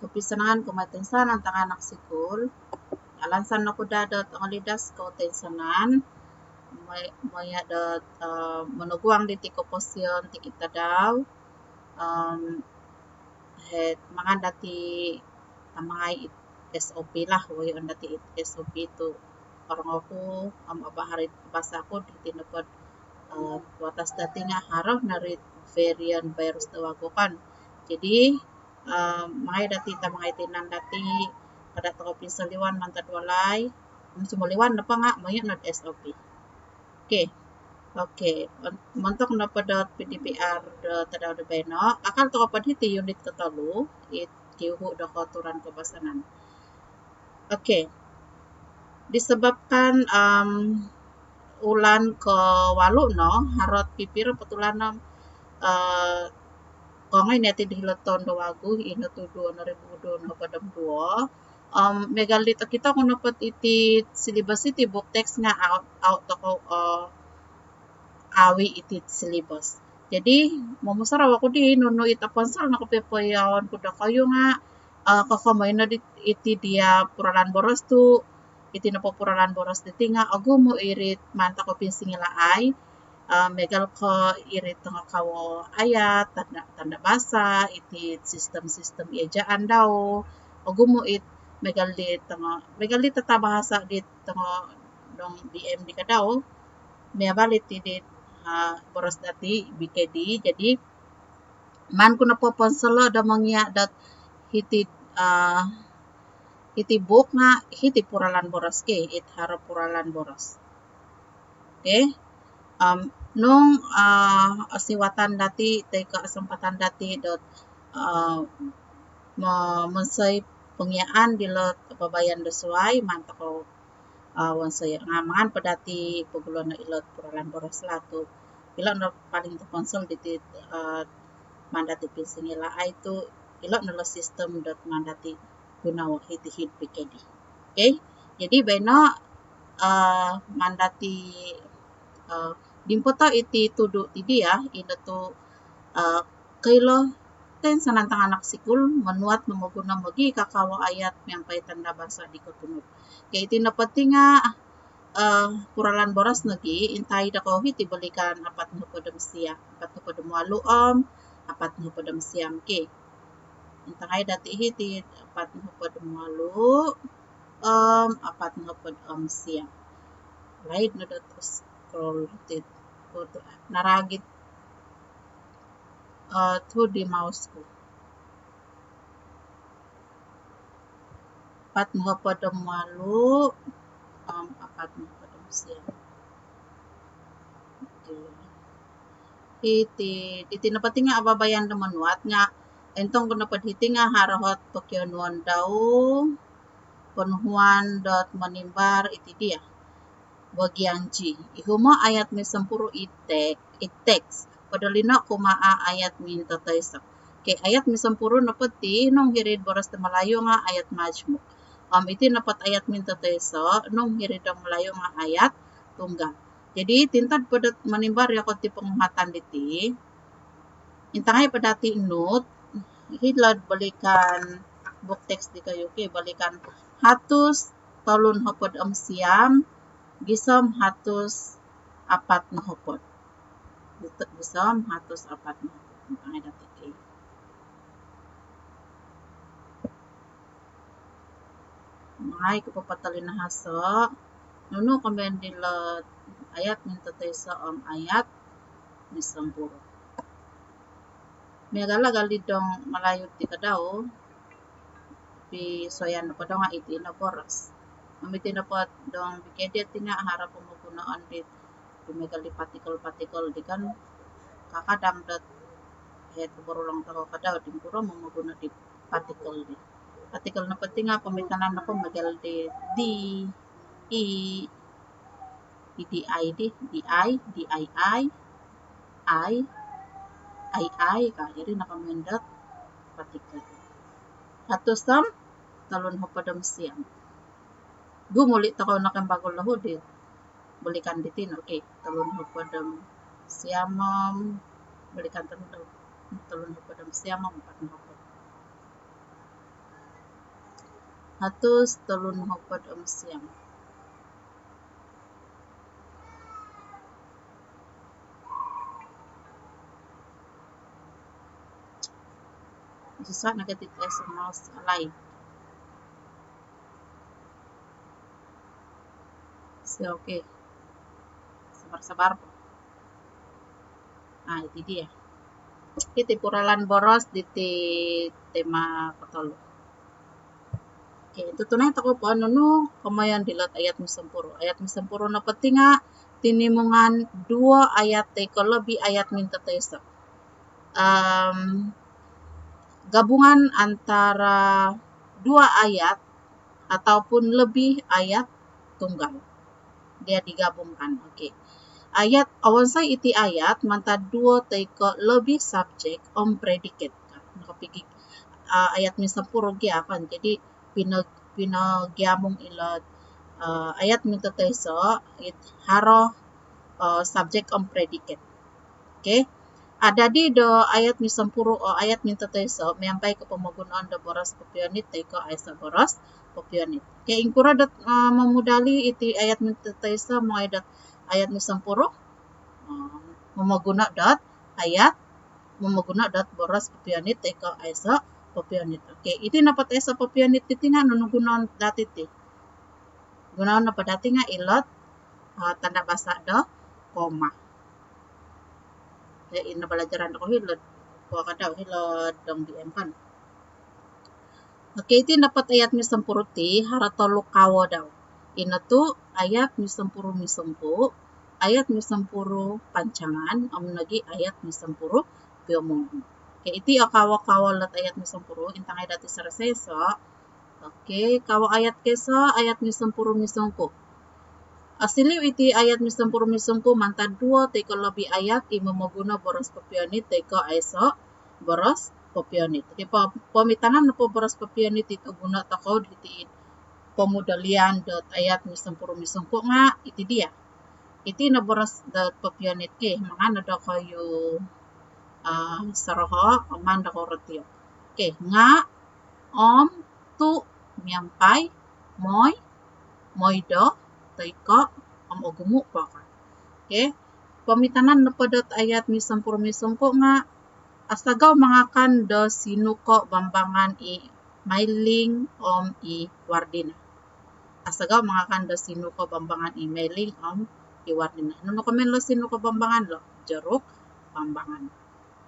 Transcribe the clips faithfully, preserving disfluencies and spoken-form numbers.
Kopisanangan kumaa toinsanan tangaanak sikul. Alansan oku daa dot ongolidas kou toinsanan, maya' dot monoguang diti koposion tikid tadau. Om mangan dati tamangai it S O P lah, woyoon dati it S O P tu orongou ku om abahas id basa ku diti nopo dot watas dati nga haro no ri varian virus do wagu kan. Jadi mangai dati tamangai tinan dati, kada tokou pinsoliwan mantad walai. Om sumoliwan nopo nga moyo nod S O P. Okey. Okey. Montok nopo dot P D P R do tadau do baino, kakal tokou po hiti unit kotolu, it kiuhu do kooturan koubasanan. Okey. Disebabkan ulan kowalu no, haro ot pipiro po tulan om kongoi no iti di hilo'd toun do wagu, ino tu duo noribu duo nohopod om duo. Om miagal di tokito ku nopo iti silibos iti, buuk teks nga au' tokou awi iti silibos. Jadi momusorou oku di nunu it oponsol no kopio poiyaon ku dokoyu nga kokomoi no di iti dia puralan boros tu iti nopo puralan boros diti nga ogumu iri maan tokou pinsingilaai. Miagal ko iri tongo kawo ayat, tanda, tanda basa, iti sistem-sistem ejaan dau. Ogumu it miagal di tongo, miagal di tata bahasa di tongo dong B M di kadau. Miagal iti di boros dati B K D. Jadi maan ku nopo ponsolo do mongia dot hiti, hiti buuk nga hiti puralan boros ki, it haro puralan boros. Okey. Om nung osiwatan dati toi ko osempatan dati dot momonsoi pongiaan dilo ababayan do suai, maan tokou wonsoyo nga mangan po dati poguluono ilo puralan boros lah tu ilo no paling toponsol diti maan dati pinsingilaai tu ilo no lo sistem dot maan dati gunoo hiti id B K D. Okey. Jadi baino maan dati dimpoto iti tudu ti dia, ino tu koilo toinsanan tangaanak sikul monuat momoguno mogikaakawo ayat miampai tanda basa di kotunud. Okey, iti nopo ti nga puralan boros nogi, intai dokoyu hiti bolikan apat nohopod om siam, apat nohopod om walu om apat nohopod om siam. Okey. Intangai dati hiti apat nohopod om walu om apat nohopod om siam. Laid no dot scroll hiti. Naragit tu di mouse ku. Apat nohopod om walu om apat nohopod om siam. Okey. Iti, iti nopo ti nga ababayan do monuat nga, entong ku nopo hiti nga haro ot pokionuon dau ponuhuan dot monimbar iti dia. Bahagian G. Ihumo ayat misompuru id teks, id teks. Podolino kumaa ayat mintotoiso. Okey, ayat misompuru nopo ti nung hiri'd boros do Malayu nga ayat majmuk. Om iti nopo ayat mintotoiso nung hiri'd Malayu nga ayat tunggal. Jadi tintod po dot monimbar yoko ti ponguhatan diti, intangai po dati note, hilo'd bolikan buuk teks dikoyu, okey, bolikan hatus tolu nohopod om siam gisom hatus apat nohopod. Gisom hatus apat nohopod. Intangai dati, okey. Mangai ku po patolinahaso, nunu komoyon dilo ayat mintotoiso om ayat misompuru. Miagal-agal di dong Malayu ti kadau, pisuayan nopo dau nga iti no boros. Om iti nopo dong B K D ti nga haro pomogunoon di, di miagal di partikel-partikel di kan, kakadang dot hiti borulong tokou kadau di ingkuro momoguno di partikel di. Partikel nopo ti nga poomitanan oku miagal di di, i, i, di, i, di, di, i, di, i, i, i, i, ka, iri no komoyon dot partikel. Hatus om tolu nohopod om siam. Gumuli tokou no kembagu lahu di bolikan diti no, okey, tolu nohopod om siam om, bolikan tolu, tolu nohopod om siam om apat nohopod. Hatus tolu nohopod om siam. Susah nak iti S M S alai. So, okay. Sabar-sabar. Ah, iti dia. Iti puralan boros diti tema kotolu. Okay, tutunan tokou po nunu komoyon dilot ayat misompuru. Ayat misompuru nopo ti nga tinimungan duo ayat toi ko lobi ayat mintootoiso. Um, gabungan antara dua ayat ataupun lebih ayat tunggal. Dia digabungkan. Okay. Ayat, owonsoi iti ayat mantad duo toi ko lobi subjek om predikat. Nakapikik, ah, ayat misompuru gia kan. Jadi, pino-, pinogiamung ilo, ah, ayat mintootoiso, it haro, ah, subjek om predikat. Okay. Adadi do ayat misompuru o ayat mintootoiso miampai ko pomogunoon do boros popionit toi ko aiso boros popionit. Okay, ingkuro dot, ah, momudali iti ayat mintootoiso mongoi dot ayat misompuru? Ah, momoguno dot ayat, momoguno dot boros popionit toi ko aiso popionit. Okay, iti nopo aiso popionit diti nga nunu gunoon dati ti? Gunoon nopo dati nga ilot, ah, tanda basa do koma. Ya, ino pelajaran dokoyu hilo'd, kuo kadau hilo'd dong B M kan. Okay, iti nopo ayat misompuru ti haro tolu kawo dau. Ino tu ayat misompuru misongku, ayat misompuru pancangan, om nogi ayat misompuru piomungan. Okay, iti o kawo-kawo lot ayat misompuru, intangai dati soroiso-iso. Okay, kawo ayat koiso, ayat misompuru misongku. Osiliu iti ayat misompuru misongku mantad duo toi ko lobi ayat i momoguno boros popionit toi ko aiso boros popionit. Okay, po-, poomitanan nopo boros popionit it oguno tokou diti id pomudalian dot ayat misompuru misongku nga iti dia. Iti no boros dot popionit. Okay, mangan no dokoyu, ah, soroho, maan dokoyu rotio. Okay, nga, om, tu, miampai, moi, moi do, toi ko, om ogumu po ka. Okay. Poomitanan nopo dot ayat misompuru misongku nga asagau mangakan do sinuko bambangan i Mailing om i Wardina. Asagau mangakan do sinuko bambangan i Mailing om i Wardina. Nunu komoyon lo sinuko bambangan lo? Jeruk bambangan.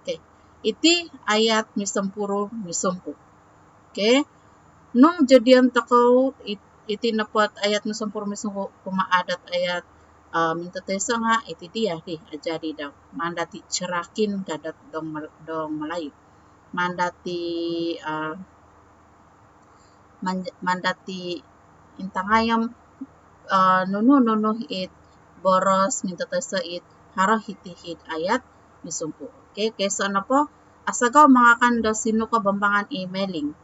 Okay. Iti ayat misompuru misongku. Okay. Nung jadion tokou it-, iti nopo ayat misompuru misongku kumaa dot ayat, ah, mintootoiso nga iti dia di ajadi dau. Maan dati cerakin ka dot dong Mal-, dong Melayu. Maan dati, ah, man-, maan dati intangai om, ah, nunu-nunu it boros mintootoiso it haro hiti id ayat misongku. Okay, koiso nopo, asagau mangakan do sinuko bambangan i Mailing.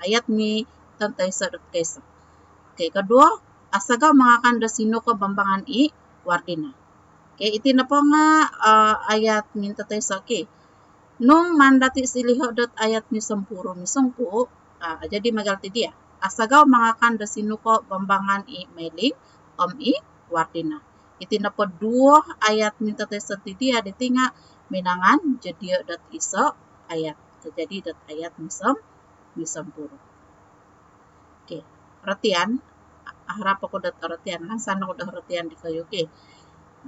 Ayat mintootoiso dot koiso. Okay, koduo, asagau mangakan do sinuko bambangan i Wardina. Okay, iti nopo nga, ah, ayat mintootoiso. Okay. Nung maan dati siliho dot ayat misompuru misongku, ah, jadi miagal ti dia. Asagau mangakan do sinuko bambangan i Mailing om i Wardina. Iti nopo duo ayat mintootoiso ti dia diti nga minangan jodio dot iso ayat. Jadi dot ayat misom-, misompuru. Okay. Orotian, harap oku dot orotian, lansan oku dot orotian dikoyu. Okay.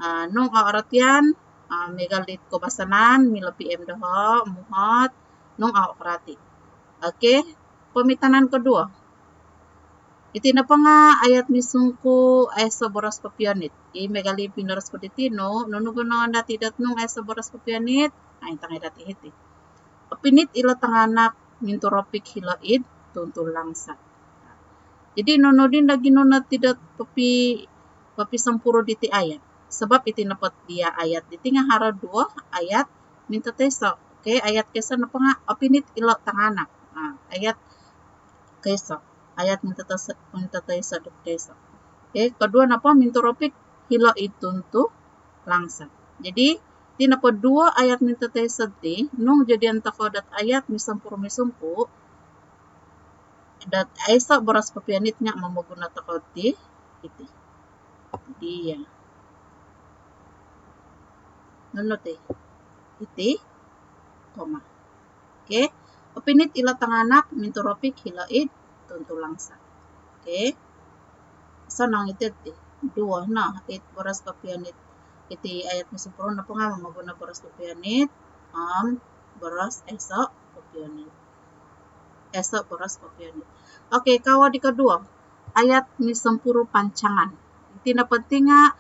Ah, nung orotian, ah, miagal dit koubasanan, milo P M doho, muhot, nung au karati. Okay. Poomitanan koduo. Iti nopo nga ayat misongku aiso boros popionit. I miagal i pinoros ku diti no, nunu gunoon dati dot nung aiso boros popionit? Ah, intangai dati hiti. Opinit ilo tanganak mintoropik hilo id tuntu langsat. Jadi, nunu di nogi nunu ti dot popi-, popisompuru diti ayat. Sebab iti nopo dia ayat diti nga haro duo ayat mintootoiso. Okay, ayat koiso nopo nga opinit ilo tanganak. Ah, ayat koiso. Ayat mintootoiso, mintootoiso dot koiso. Okay, koduo nopo mintoropik hilo id tuntu langsat. Jadi, iti nopo duo ayat mintootoiso ti, nung jadion tokou dot ayat misompuru misongku, dot aiso boros popionit nga momoguno tokou ti iti. Iti ya. Nunu ti? Iti koma. Okey. Opinit ilo tanganak minturopik hilo id tuntu langsa. Okey. Sanang iti ti. Duo no it boros popionit. Iti ayat misompuru nopo nga momoguno boros popionit om boros aiso popionit. Aiso boros popionit. Okey, kawo di koduo. Ayat misompuru pancangan. Iti nopo ti nga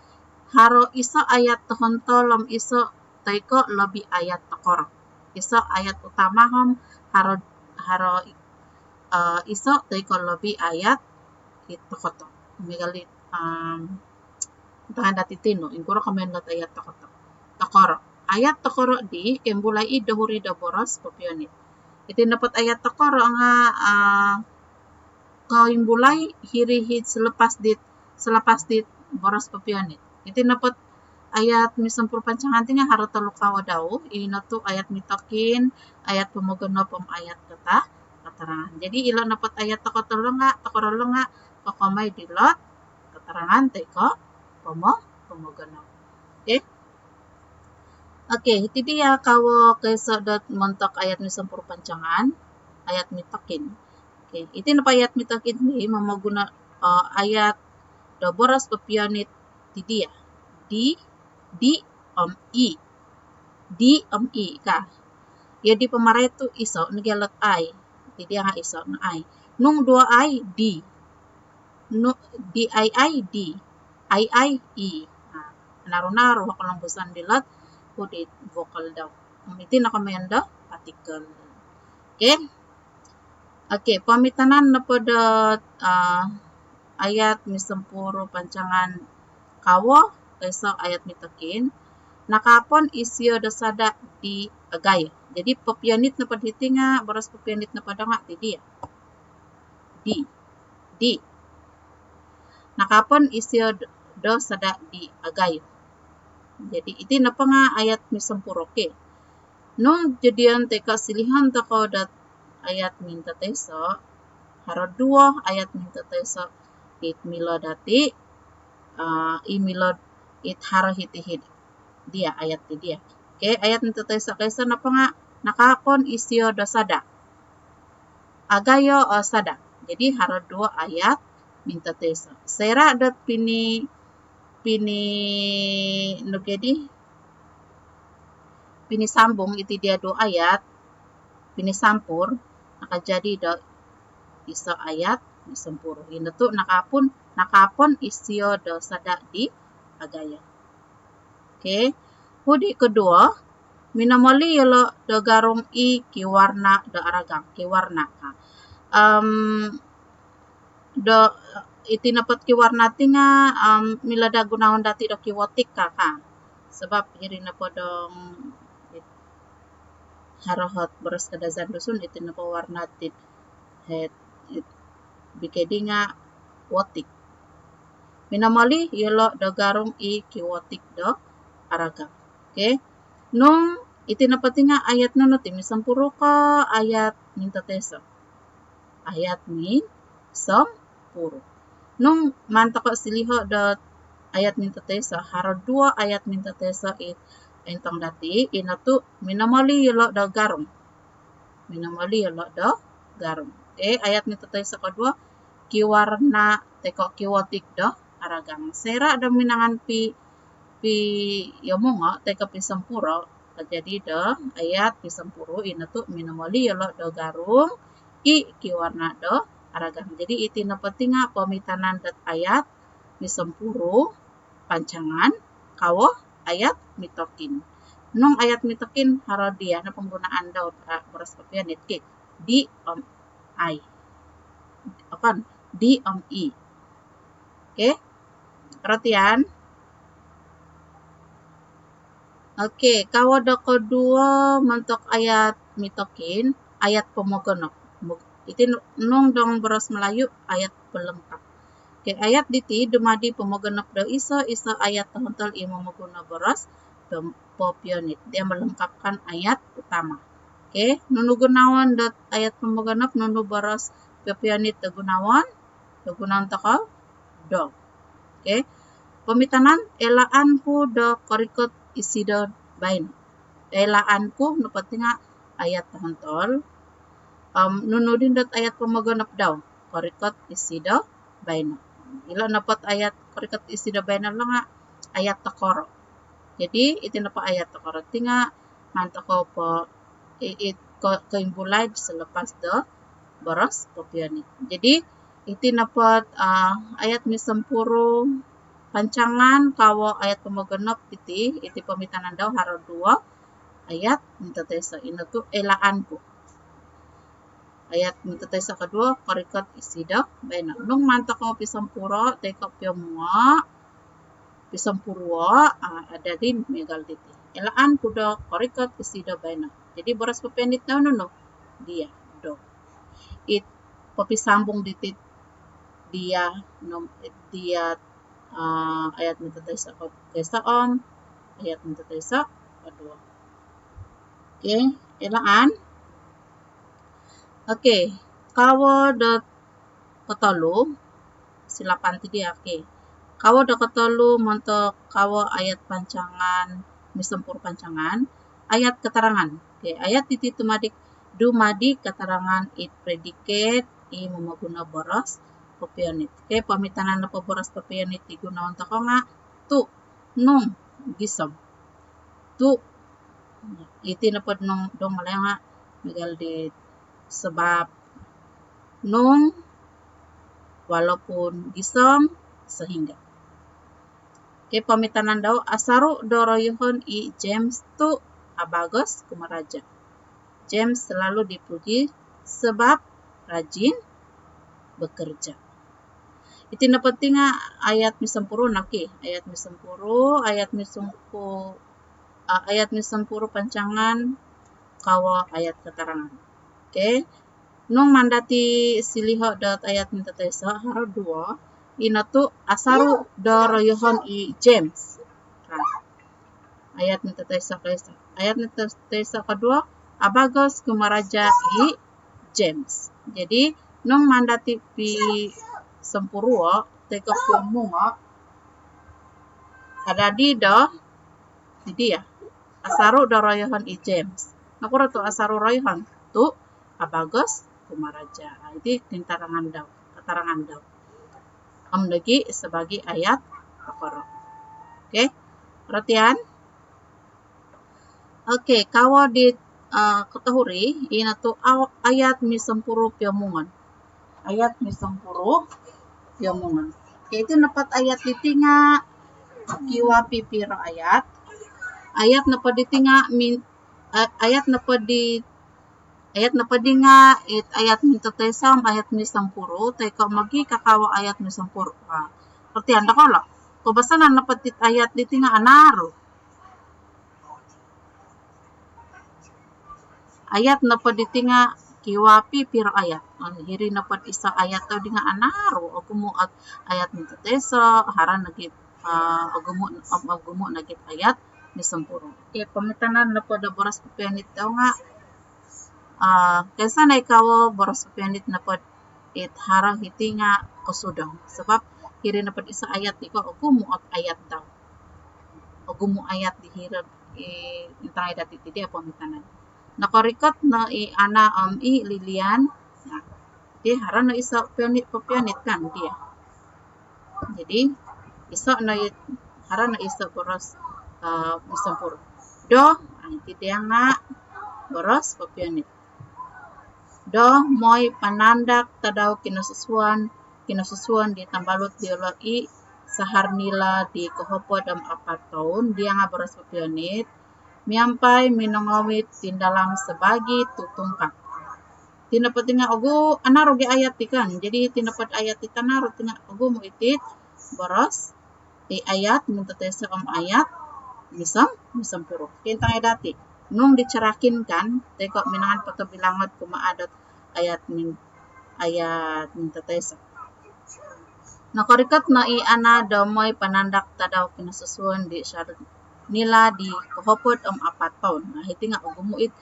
haro iso ayat tohontol om iso toi ko lobi ayat tokoro. Iso ayat utama om haro, haro, eh, iso toi ko lobi ayat it tokoto. Miagal di, em, tanganak dati tinu, ingkuro komoyon dot ayat tokoto? Tokoro. Ayat tokoro di koimbulai id dohuri do boros popionit. Iti nopo dot ayat tokoro nga, eh, koimbulai hiri id selepas dit, selepas dit boros popionit. Iti nopo dot ayat misompuru pancangan ti nga haro tolu kawo dau, ino tu ayat mitokin, ayat pomogonop om ayat kata, keterangan. Jadi ilo nopo dot ayat tokoto lo nga, tokoro lo nga kokomoi dilo dot keterangan toi ko pomo-, pomogonop. Okey. Okey, iti dia kawo koiso dot montok ayat misompuru pancangan, ayat mitokin. Okey, iti nopo ayat mitokin ti momoguno, eh, ayat do boros popionit ti dia. Di, di om i. Di om i ka. Iya di pomoroitan tu iso nogi ilo dot i. Iti dia nga iso no i. Nung duo i, di. Nu, di i i, di. I i, i. Ha, naru-naru o kolombusan dilo dot udi vokal dau. Om iti no komoyon do partikel. Okey. Okey, poomitanan nopo do, ah, ayat misompuru pancangan kawo, koiso ayat mitokin. Nakaapon isio do sada di agayo. Jadi popionit nopo diti nga, boros popionit nopo do nga ti dia. Di. Di. Nakaapon isio d-, do sada di agayo. Jadi iti nopo nga ayat misompuru, okey. Nung jadion toi ko silihon tokou dot ayat mintotoiso, haro duo ayat mintotoiso it milo dati, ah, i milo it haro hiti id dia, ayat ti dia. Okey, ayat mintotoiso koiso nopo nga nakaapon isio do sada. Agayo o sada. Jadi haro duo ayat mintotoiso. Soira dot pini-, pini-, nu gia di, pinisambung iti dia duo ayat, pinisampur, nakajadi do iso ayat misompuru. Ino tu nakaapon, nakaapon isio do sada di agayo. Okey. Udi koduo, minomoli yolo do garung i kiwarna do aragang, kiwarna ka. Em, do, iti nopo dot kiwarna ti nga, em, milo do gunoon dati do kiwotik ka, ka. Sabab iri nopo dong, it, haro ot boros Kadazandusun, iti nopo warna ti, het, it, bikedi nga wotik. Minomoli yolo do garung i kiwotik do aragang. Okey. Nung iti nopo ti nga ayat nunu ti, misompuru ko ayat mintotoiso? Ayat misompuru. Nung maan tokou siliho do ayat mintotoiso, haro duo ayat mintotoiso it intong dati, ino tu minomoli yolo do garung. Minomoli yolo do garung. Okey, ayat mintotoiso koduo, kiwarna toi ko kiwotik do aragang. Soira do minangan pi-, piomungo toi ko pisompuro, jadi do ayat pisompuru, ino tu minomoli yolo do garung i kiwarna do aragang. Jadi iti nopo ti nga poomitanan dot ayat misompuru pancangan, kawo ayat mitokin. Nung ayat mitokin, haro dia no penggunaan dau, ah, boros popionit, okey. Di om i. Okon, di om i. Okey. Perhatian. Okey, kawo do koduo montok ayat mitokin, ayat pomogonop. Mo-, iti nu-, nung dong boros Melayu, ayat pelengkap. Okey, ayat diti dumadi pomogonop do iso-iso ayat tohontol i momoguno boros pom-, popionit. Dia melengkapkan ayat utama. Okey, nunu gunoon dot ayat pomogonop, nunu boros popionit do gunoon, do gunoon tokou do. Okey. Poomitanan, oilaan ku do korikot isido baino. Oilaan ku nopo diti nga ayat tohontol. Om nunu dino dot ayat pomogonop dau, korikot isido baino. Ilo nopo dot ayat korikot isido baino lo nga ayat tokoro. Jadi iti nopo ayat tokoro diti nga maan tokou po i, i, ko, koimbulai selepas do boros popionit. Jadi iti nopo dot, ah, ayat misompuru pancangan kawo ayat pomogonop diti, iti poomitanan dau haro duo ayat mintootoiso, ino tu oilaan ku. Ayat mintootoiso koduo, korikot isido baino. Nung maan tokou pisompuro toi ko piomungo, pisompuruo, ah, adadi miagal diti. Oilaan ku do korikot isido baino. Jadi boros popionit dau nunu? Dia, do. It popisambung diti dia, nom, dia, ah, ayat mintootoiso ko, toiso om ayat mintootoiso koduo. Okey, oilaan. Okey, kawo do kotolu, silapan ti dia, okey. Kawo do kotolu montok kawo ayat pancangan, misompuru pancangan, ayat keterangan. Okey, ayat diti dumadi, dumadi keterangan id predikat i momoguno boros popionit. Okey, poomitanan nopo boros popionit di gunoon tokou nga tu, nung, gisom. Tu, iti nopo dot nung, dong malai nga miagal di sebab, nung, walaupun, gisom, sehingga. Okey, poomitanan dau, asaru do royohon i James tu abagos kumaraja. James selalu dipuji sebab rajin bekerja. Iti nopo diti nga ayat misompuru nogi. Ayat misompuru, ayat misompu-, ah, ayat misompuru pancangan kawo ayat keterangan. Okey. Nung maan dati siliho dot ayat mintootoiso, haro duo, ino tu asaru do royohon i James. Ha. Ayat mintootoiso koiso. Ayat mintootoiso koduo, abagos kumaraja i James. Jadi nung maan dati pisompuruo toi ko piomungo, adadi do, jadi ya, asaru do royohon i James. Nokuro tu asaru royohon? Tu abagos kumaraja. Ah, iti tintarangan dau, keterangan dau. Om lagi sebagai ayat tokoro. Okey, perhatian. Okey, kawo di, ah, kotohuri, ino tu aw-, ayat misompuru piomungon. Ayat misompuru piomungon. Okey, iti nopo dot ayat diti nga kiwaa pipiro ayat. Ayat nopo diti nga min-, a-, ayat nopo di, ayat nopo di nga it ayat mintootoiso om ayat misompuru, toi ko mogikaakawo ayat misompuru. Ha. Perhatian dokoyu lo. Koubasanan nopo dit ayat diti nga anaru. Ayat nopo diti nga kiwaa pipiro ayat. Ah, hiri nopo dot iso ayat dau di nga anaru, ogumu ot ayat mintootoiso, haro nogi, ah, ogumu, om ogumu nogi ayat misompuru. Okey, poomitanan nopo do boros popionit dau nga, ah, koinsanai kawo boros popionit nopo dit haro hiti nga kosudong. Sebab hiri nopo dot iso ayat di ko ogumu ot ayat dau. Ogumu ayat di hiri, eh, intangai dati ti dia poomitanan. Nokorikot no i Ana om i Lilian. Nah, dia haro no iso pionit, popionit kan dia. Jadi iso no i, haro no iso boros, ah, misompuru. Do, ah, iti dia nga boros popionit. Do moi panandak tadau kinosusuon, kinosusuon di tambalut diolo i sahar nila di kohopod om apat toun, dia nga boros popionit, miampai minongowit tindalam sabaagi tutungkak. Iti nopo diti nga ogu, anaru gia ayat di kan. Jadi iti nopo dot ayat di tanaru diti nga ogumu iti boros, i ayat mintootoiso om ayat misom-, misompuru. Okey, intangai dati. Nung dicerakinkan, toi ko minangan potobilangot kumaa dot ayat min-, ayat mintootoiso. Nokorikot no i Ana do moi panandak tadau kinosusuon di sahar nila di kohopod om apat toun. Nah, hiti nga ogumu it,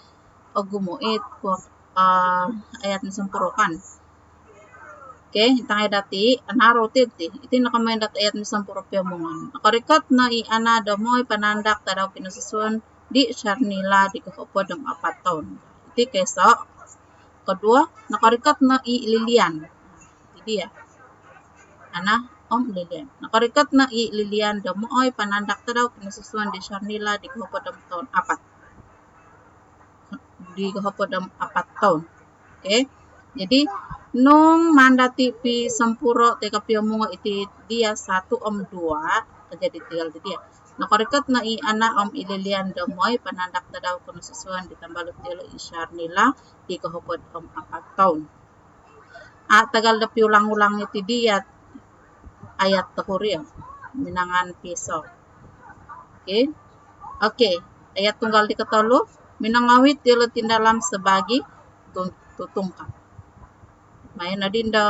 ogumu it kuo, ah, ayat misompuru kan. Okey, intangai dati, anaru ti, ti. Iti no komoyon dot ayat misompuru piomungan. Nokorikot no i Ana do mooi panandak tadau kinosusuon di Sharnila di kohopod om apat toun. Iti koiso. Koduo, nokorikot no i Lilian. Iti dia. Ana om Lilian. Nokorikot no i Lilian do mooi panandak tadau kinosusuon di Sharnila di kohopod om toun apat. Di kohopod om apat toun. Okey. Jadi, nung maan dati pisompuru toi ko piomungo iti dia satu om dua, jadi tinggal di dia. Nokorikot no i Ana om i Lilian do mooi panandak tadau kinosusuon di tambalut diolo i Sharnila di kohopod om apat toun. A, tagal do piulang-ulang iti dia ayat tohuri, minangan piso. Okey. Okey. Ayat tunggal di kotolu, minongowit diolo tindalam sabaagi tu-, tutungkap. Maan nodi do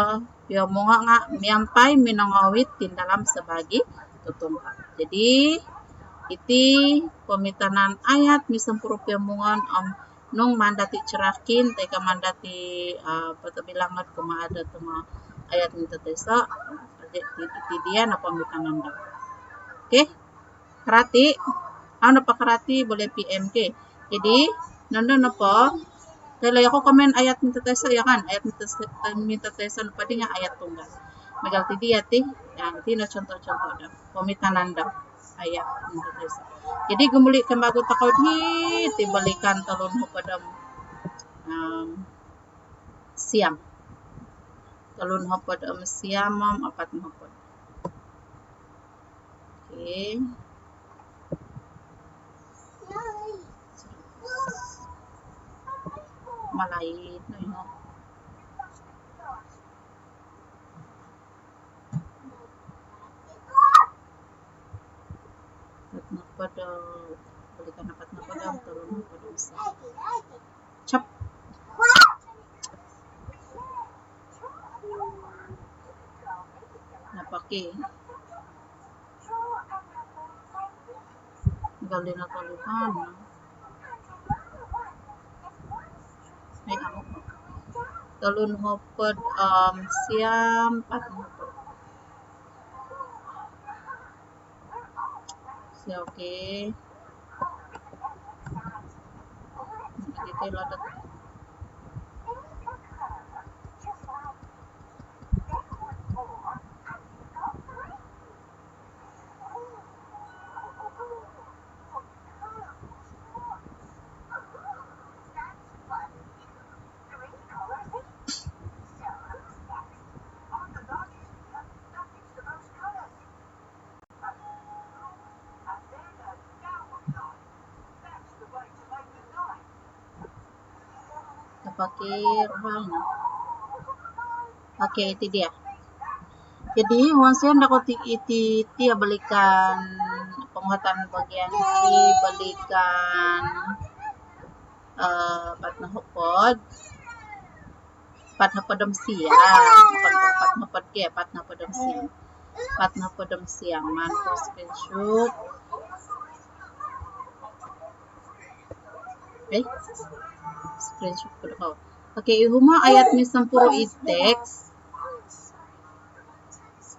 piomungo nga miampai minongowit tindalam sabaagi tutungkap. Jadi, iti poomitanan ayat misompuru piomungan om nung maan dati cerakin, toi ko maan dati, ah, patabilangon kumaa do tanga ayat mintootoiso, ah, iti, iti dia no poomitanan dau. Okey? Karati? Au nopo karati, boleh P M, okey. Jadi, nondo nopo, kalau aku komen ayat mintootoiso, ya kan? Ayat mintootoiso, mintootoiso nopo di nga ayat tunggal. Miagal ti dia ti, ya, iti no contoh-contoh dau. Poomitanan dau. Ayat mintootoiso. Jadi, gumuli kembagu tokou di, ti bolikan tolun hopod om, um, siam. Tolun hopod om siam om apat nohopod. Okey. Malaid no ino. Apat nohopod, bolikan apat nohopod, tolun nohopod, siam. Cap. Napaki. Gali na talihan. Ai, au. Tolun hopod om siam, apat nohopod. Siam, okey. Okey, okey, load. Tapakir hang. Okey, iti dia. Jadi, wonsoyon dokoyu ti, iti, iti bolikan ponguhatan bahagian iti bolikan, eh, apat nohopod. Apat nohopod om siam. Apat, apat nohopod, okey, apat nohopod om siam. Apat nohopod om siam. Maan ku screenshot. Eh? Screenshot ku dokoyu. Okey, ihumo ayat misompuru id teks.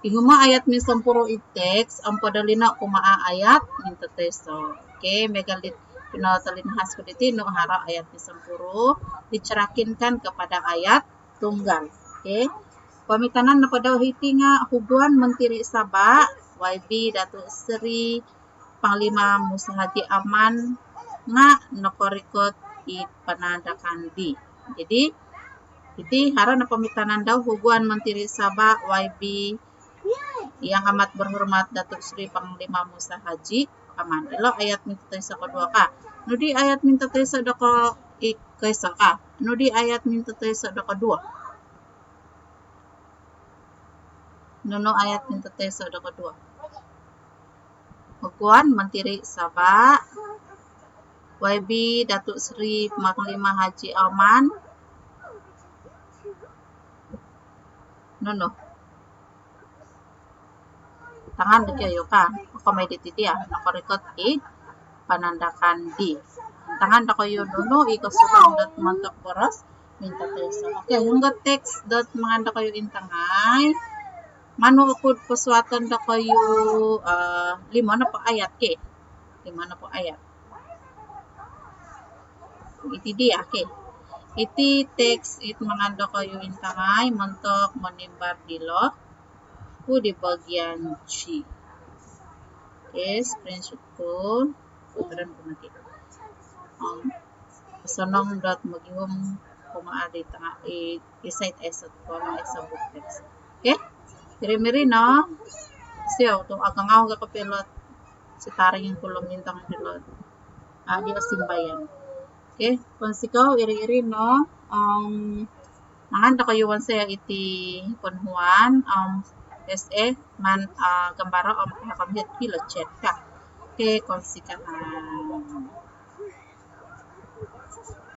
Ihumo ayat misompuru id teks, om podolino kumaa ayat mintootoiso. Okey, miagal di pinotolinahas ku diti, nung haro ayat misompuru, dicerakinkan kepada ayat tunggal. Okey. Poomitanan nopo dau hiti nga Huguan Montiri Sabah, Y B Datuk Seri Panglima Musa Haji Aman nga nokorikot id panandakan di. Jadi, iti haro no poomitanan dau, Huguan Montiri Sabah, Y B Yang Amat Berhormat Datuk Seri Panglima Musa Haji Aman. Ilo ayat mintootoiso koduo ka. Nunu di ayat mintootoiso doko i-, koiso ka. Nunu di ayat mintootoiso do koduo. Nunu ayat mintootoiso do koduo. Huguan Montiri Sabah, Y B Datuk Seri Panglima Haji Aman. Nunu. Tangaan dokoyu ka. Kokomoi diti dia, nokorikot id panandakan di. Tangaan dokoyu nunu i kosudong dot montok boros. Minta teso. Okey, honggo teks dot mangan dokoyu intangai. Manu oku posuaton dokoyu, ah, limo nopo ayat ke. Limo nopo ayat. Iti dia ke. Iti teks it mangan dokoyu intangai montok monimbar dilo ku di bagian C. Okey, screenshot ku. Putaran ku nanti. Um, sonong dot mogihum kumaa di tanga i, i site esot kumaa esot book teks. Okey? Iri miri no. Sio tu agang au ga kopilot. Sitaring ku lo mintong pilot. Ah, di osimbayan. Okey, pounsikou iri-iri no. Um, mangan dokoyu wonsoyo iti ponuhuan, um, S A, maan, ah, gambaro om, ah, komihit pilo chat ka. Okey, pounsikou.